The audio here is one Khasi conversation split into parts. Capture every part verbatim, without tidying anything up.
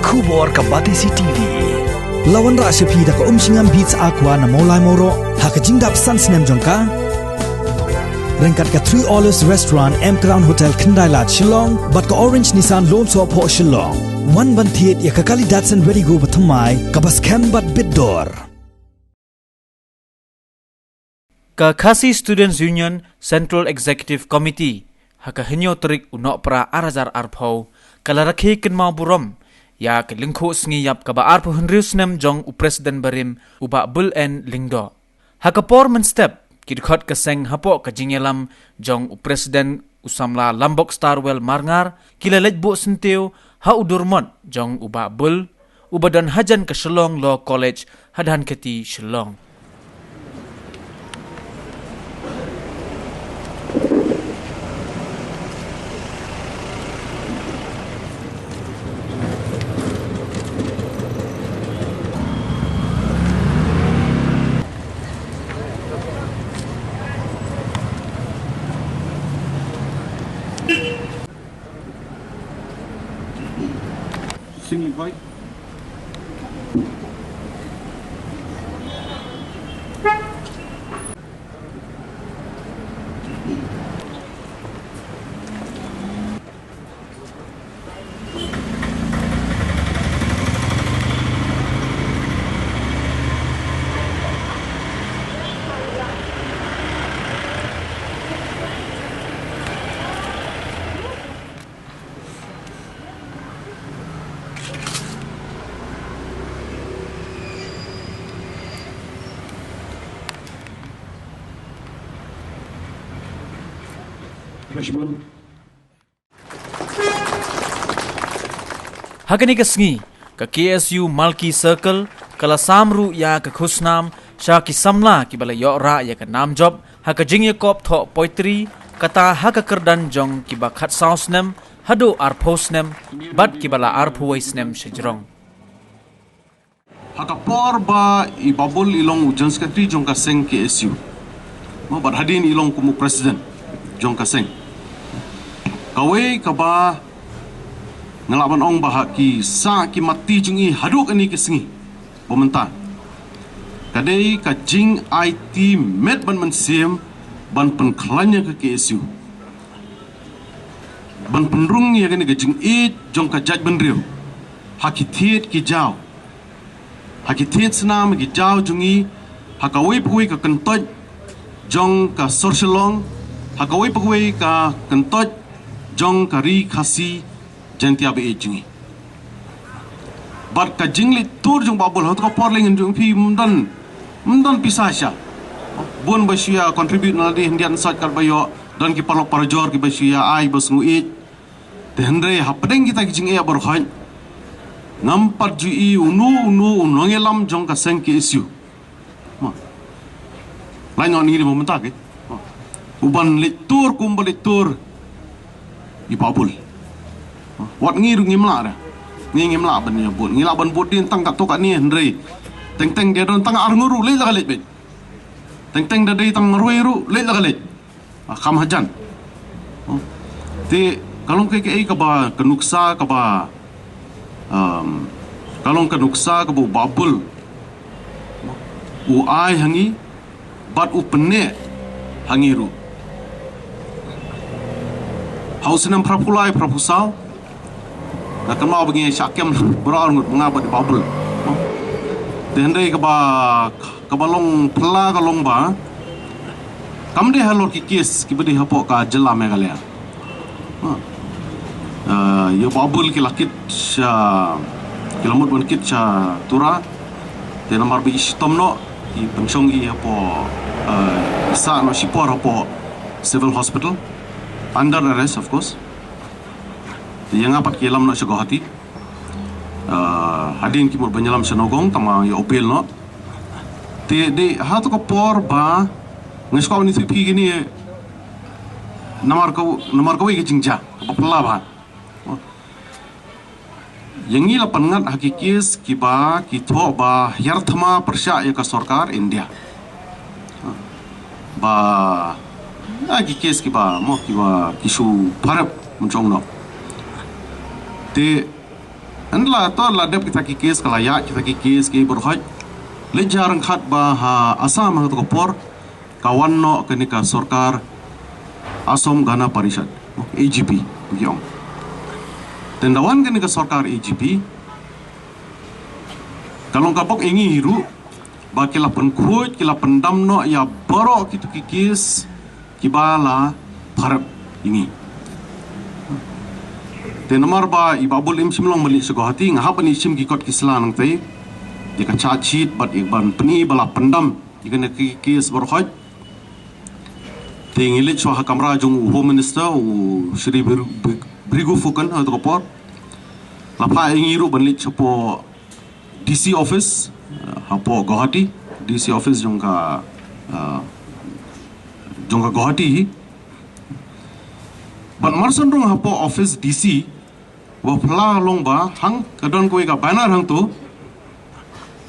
Khubor ka Batesi T V. La wanrah sha phi da ka Umshngam Beats Aqua na Mawlai Mawroh ha ka jingdap san snem jong ka. Ryngkat ka Three Olives Restaurant, M Crown Hotel, Khyndai Lad, Shillong, bad ka Orange Nissan Lone Sohphoh, Shillong. Wan ban thied ïa ka kali Datsun Redi-GO bathymmai kaba skhem bad bit dor. Ka Khasi Students Union Central Executive Committee, ha ka hynñiew tarik u Nohprah ar hajar arphew, ka la rakhe kynmaw burom ïa ka lyngkhuh sngi ïap kaba arphew hynriew snem jong u President barim, u Bah Bull N Lyngdoh. Ha ka por mynstep, ki dkhot ka seng hapoh ka jingïalam jong u President u samla Lambok Starwell Marngar, ki la leit buh syntiew ha u dur mot jong u Bah Bull, uba don hajan ka Shillong Law College, ha Dhankheti, Shillong. Sing invite. Freshman. Ha kane ka sngi, ka K S U Malki Circle ka la sam ruh ïa ka khusnam sha ki samla kiba la ïoh rah ïa ka nam jop ha ka jingïakop thoh poetry, kata ha ka kyrdan jong kiba khatsaw snem haduh arphew snem, bad kiba la arphew wei snem shajrong. Ha ka por ba i Bah Bull i long u General Secretary jong ka seng K S U, mo, bad hadien i long kum u President jong ka seng. Kawei kaba nga lah ban ong ba ha ki sah ki matti jong i haduh kane ka sngi ba mynta, ka dei ka jingaiti met bad mynsiem ban pynkhlaiñ ïa ka K S U, ban pynrung ïa kane ka jingïeit jong ka jaitbynriew ha ki thied ki jaw, ha ki thied snam, ha ki jaw jong ngi, ha kawei pa kawei ka kyntoit jong ka sor Shillong, ha kawei pa kawei ka kyntoit jong ka ri Khasi Jaintia ba ïeit jong ngi. Bad ka jingleit tur jong Bah Bull ha kato ka por lei, ngan jong phi, ym don, ym don pisa sha. Bun ba shu ïa contribute na lade hyndiat hynsoit, kat ba ïoh, don ki paralok parajor kiba shu ïa ai ba sngewieit. Te hynrei hapdeng kita ki jingeh baroh, ngam pat ju i uno uno u nongïalam jong ka seng K S U. Mo. Lait noh ngi dei ba mynta ki, mo, u ban leit tur kum ba leit tur i Bah Bull. Mo. Wat ngi ruh ngim lah re. Ngi ngim lah ban ïa bud. Ngi lah ban bud dien tang katto katne, hynrei teng teng da don tang arngut ruh leit la ka leit beit. Teng teng da dei tang marwei ruh leit la ka leit. Ah, kham hajan. Oh. Te ka long kaei kaei kaba, ka nuksa kaba, um, ka long ka nuksa kaba u Bah Bull u ai ha ngi bad u pynneh ha ngi ruh. Ha u snem phra phew lai phra phew saw, nga kynmaw ba ngi shah kem baroh arngut, nga bad i Bah Bull. Oh. Te hynrei kaba, kaba long phylla ka long ba kam dei halor ki case kiba dei hapoh ka jylla Meghalaya. Ha. Ah, ïa Bah Bull ki la kit sha, ki la mut ban kit sha Tura. Te namar ba i shitom noh, i pynshong i hapoh, ah, i sah noh shipor hapoh Civil Hospital, under arrest, of course. Te ïa nga pat ki ïalam noh sha Guwahati. Ah, hadien ki mut ban ïalam sha Nagaon, tang ba ïa u bail noh. Te dei ha kato ka por ba nga sngewbha ban ïathuh ïa phi kine, namar ka, namar kawei ka jingjia kaba phylla bha. Ïa ngi la pynngat ha ki case kiba ki thoh ba hiar thma pyrshah ïa ka sorkar India. Ba, ah, ki case kiba, mo, kiba ki shu pharep mynjong noh. Te Ynda la to la dep kita ki kes, ka la ïa kita ki kes ki bor hoj. Leit ja ryngkat ba ha Assam ha to ka por ka wan noh kane ka sorkar Assam Gana Parishad, A G P ki ong. Te ynda wan kane ka sorkar A G P, ka long ka bok ïa ngi hi ruh ba ki la pynkhuid, ki la pyndam noh ïa baroh kito ki kes kiba la pharap ïa ngi. Te namar ba i Bah Bull im shym long ban leit sha Guwahati, nga hap ban ïashim ki kot ki sla nangtei ïa ka charge sheet bad ïa ban pyni ba la pyndam ïa kane ki kes bor hoj. Te ngi leit shuwa ha kamra jong u Home Minister, u Shri Bri-, Bri-, Brigu Phukan ha to ka por. La phah ïa ngi ruh ban leit shapoh D C office, uh, hapoh Guwahati, D C office jong ka, uh, jong ka Guwahati. Bad mar shen ruh hapoh office D C, ba phylla long ba hang ka don kawei ka banner hangto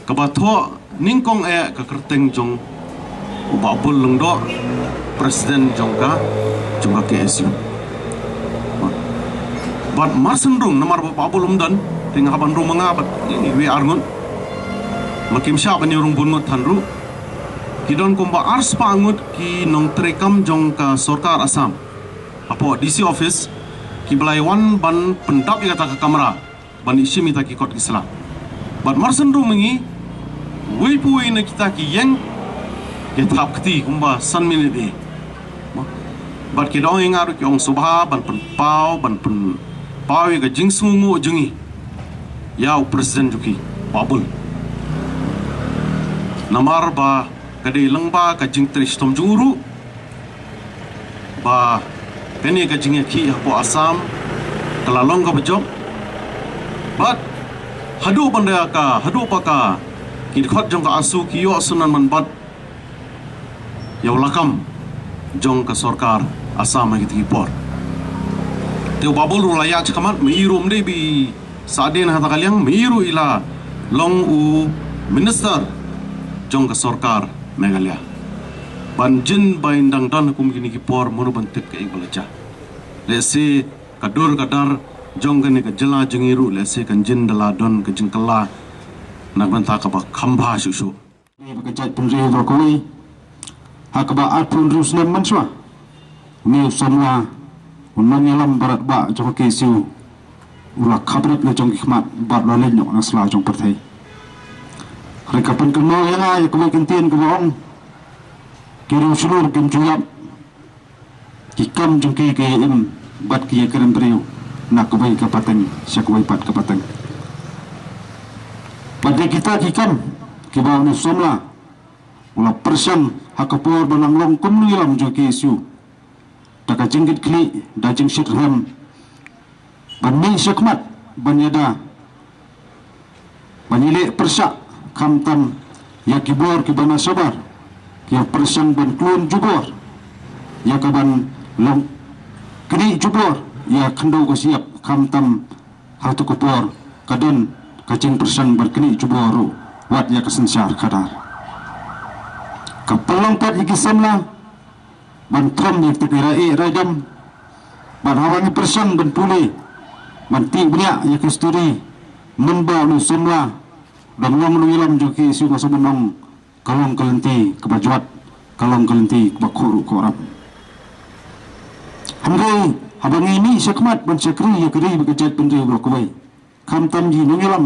kaba thoh nyngkong eh ka kyrteng jong u Bah Bull Lyngdoh, President jong ka, jong ka K S U. Bad mar shen ruh namar ba Bah Bull um don, te nga hap ban rung ma nga bad iwei ar ngut. Ma kim shah ban ïa rung bun ngut than ruh. Ki don kumba ar spah ngut ki nongtrei kam jong ka sorkar Assam hapoh D C office kiba la wan ban pyndap ïa kata ka kamra ban ïashim ïa kita ki kot ki sla. Bad mar shen ruh ma ngi, wei pa wei na kita ki ïeng ki thap kti kumba san minit eh. Bad ki da ong ïa nga ruh, ki ong sngewbha ban pynpaw, ban pynpaw ïa ka jingsngewnguh jong ngi ïa u President jong ki, Bah Bull. Namar ba ka dei lyngba ka jingtrei shitom jong u ruh ba kane ka jingïakhih hapoh Assam ka la long kaba jop. Bad haduh ban da ka, haduh ba ka, ki dkhot jong ka ASU ki ïohsngew ban bat ïa u lakam jong ka sorkar Assam ha kito ki por. Te u Bah Bull ruh la ïaid shakhmat, ma i ruh ym dei ba i sah dien ha kata ka liang, ma i ruh i la long u minister jong ka sorkar Meghalaya. Ban jin ba in dang don ha kum kine ki por, mano ban tip kaei ba la jia. Lehse ka dur ka dar jong kane ka jylla jong ngi ruh lehse kan jin da la don ka jingkylla na ka bynta kaba kham bha shuh shuh. Ba ka jaitbynriew baroh kawei, ha kaba arphew hynriew snem mynshuwa, une u samla, u nongïalam barat bah jong ka K S U, u la khapret la jong ki khmat bad la leit noh na sla jong pyrthei. Hynrei ka pynkynmaw ïa nga ïa kawei ka ktien kaba ong, ki riew shlur kim ju ïap, ki kam jong ki ki ïa im bad ki ïa kren briew na kawei ka pateng sha kawei pat ka pateng. Bad dei kita ki kam kiba une u samla u la pyrshang ha ka por ba nang long kum u nongïalam jong ka K S U, da ka jingkitkhlieh, da jingshit rhem, ban mih shakhmat ban ïada, ban ïaleh pyrshah, khamtam ïa ki bor kiba na shabar, ki ïa pyrshang ban klun jubor ïa kaban long knieh jubor ïa khyndew ka shyiap, khamtam ha tu ka por ka don ka jingpyrshang ban knieh jubor ruh wat ïa ka synshar khadar. Ka pynlong pat ïa ki samla ban thom ïa kita ki rai ïeh rai dam. Bad haba ngi pyrshang ban pule, ban tih bniah ïa ka histori, mynba une u samla u dang long u nongïalam jong ka K S U, nga sngewbha ban ong ka long ka lynti kaba jwat, ka long ka lynti kaba khuh ruh khuh rap. Hynrei haba ngi mih shakhmat ban shakri ïa ka ri bad ka jaitbynriew baroh kawei, khamtam ki nongïalam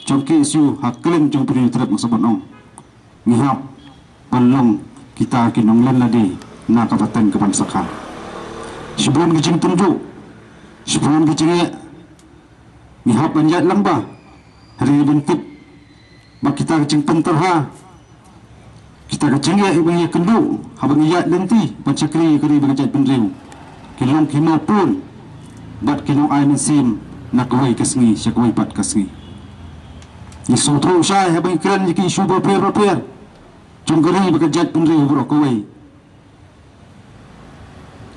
jong ka K S U ha kylleng jong ka Pyrthei Trep, nga sngewbha ban ong, ngi hap ban long kita ki nonglen lade na ka pateng kaban sakha. Shibun ki jingtynjuh, shibun ki jingeh, ngi hap ban ïaid lang bha, hynrei ban tip ba kita ki jingpyntarha, kita ki jingeh ba ngi ïakynduh haba ngi ïaid lynti ban shakri ïa ka ri bad ka jaitbynriew, ki long ki mawpun bad ki long ai mynsiem na kawei ka sngi sha kawei pat ka sngi. Ngi sngewthuh shai haba ngi kren ïa ki issue bapher bapher jong ka ri bad ka jaitbynriew baroh kawei.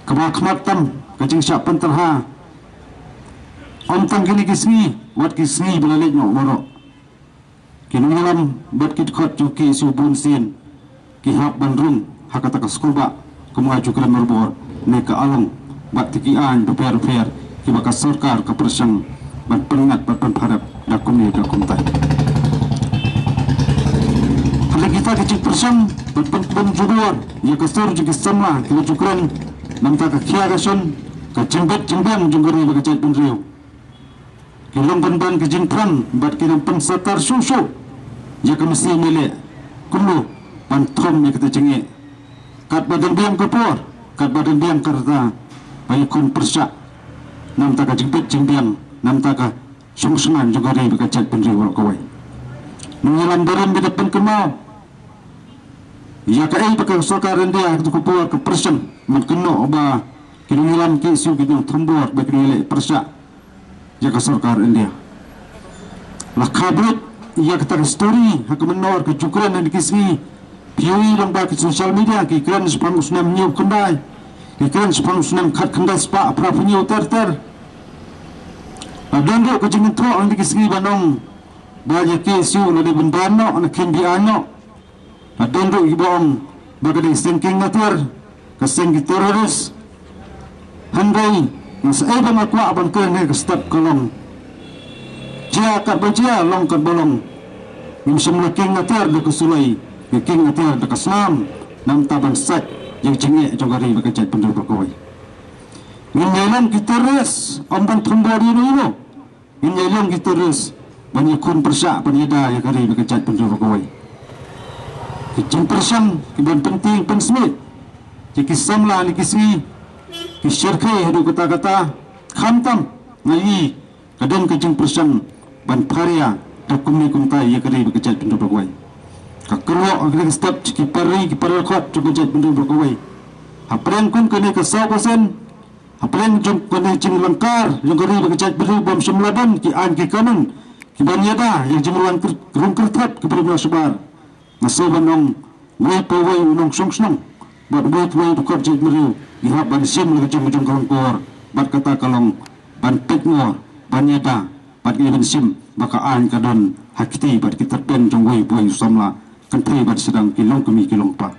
Kaba khmat tam ka jingshah pyntarha, ym tang kine ki sngi, wat ki sngi ba la leit noh baroh, ki nongïalam bad ki dkhot jong ka K S U bunsien ki hap ban rung ha kata ka skulbah, kum nga ju kren barabor, ne ka along bad kita ki aiñ bapher bapher kiba ka sorkar ka pyrshang ban pynngat ban pynpharap da kumne da kumtai. Hynrei kita ki jingpyrshang ban pynpynjulor ïa ka sur jong ki samla ki la ju kren namar ka khia ka shon ka jingbit jingbiang jong ka ri bad ka jaitbynriew. Ki long ban ban ka jingthrang bad ki nang pynsatar shuh shuh ïa ka masi mele kumno ban thom ïa kata jingeh. Katba dang biang ka por, katba dang biang ka rta, ba ïakhun pyrshah namar ka jingbit jingbiang, namar ka shong shngain jong ka ri bad ka jaitbynriew baroh kawei. Nongïalam barim ba da pynkynmaw ïa kaei ba ka sorkar India ha kata ka por ka pyrshang ban kynnoh ba ki nongïalam K S U ki nongthombor ba ki nongïaleh pyrshah ïa ka sorkar India. La khablot ïa kata ka story ha ka mynnor ka ju kren ha kine ki sngi. Phi ïohi lyngba ki social media ki kren shaphang u snem hynñiew khyndai, ki kren shaphang u snem khatkhyndai spah phra phew hynñiew ter ter. La don ruh ka jingkynthoh ha kine ki sngi ban ong ba ïa K S U la dei ban ban noh, la kheiñ biang noh. La don ruh kiba ong ba ka dei seng kieng atiar, ka seng ki terrorist. Hynrei nga sa ei ba nga kwah ban kren ha ka step ka long, jia katba jia, long katba long, ngim shym la kieng atiar da ka suloi, ngi kieng atiar da ka snam, namar ban sait ïa ka jingeh jong ka ri bad ka jaitbynriew baroh kawei. Ngin ïa long ki terrorist, ym ban thombor ïa uno uno. Ngin ïa long ki terrorist ban ïakhun pyrshah, ban ïada ïa ka ri bad ka jaitbynriew baroh kawei. Ki jingpyrshang kiban pyntieng pynsmit ïa ki samla ha kine ki sngi, ki shyrkhei haduh katta katta, khamtam nga ïohi ka don ka jingpyrshang ban pharia da kumne kumtai ïa ka ri bad ka jaitbynriew baroh kawei. Ka kyrwoh ha kane ka step ki para ri ki para dkhot jong ka jaitbynriew baroh kawei. Hapdeng kum kane ka saw percent, hapdeng jong kane ka jinglyngkar jong ka ri bad ka jaitbynriew bym shym la don ki aiñ ki kanun kiban ïada ïa ka jingrung kyr-, rung kyrthep ki briew na shabar. Nga sngew ban ong, uwei pa uwei u nongshong shnong bad uwei pa uwei u dkhot jaitbynriew ngi hap ban shim la ka jong ka jong ka lyngkor, bad kata ka long ban peit ngor, ban ïada, bad ngi ban shim ba ka aiñ ka don ha kti bad ki tyrpen jong uwei pa uwei u samla, kynthei bad sdang, ki longkmie ki longkpa.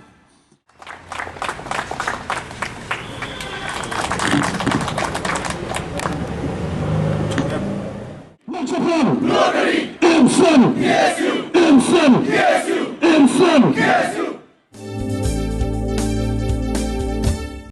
Imsen! Imsen! Imsen!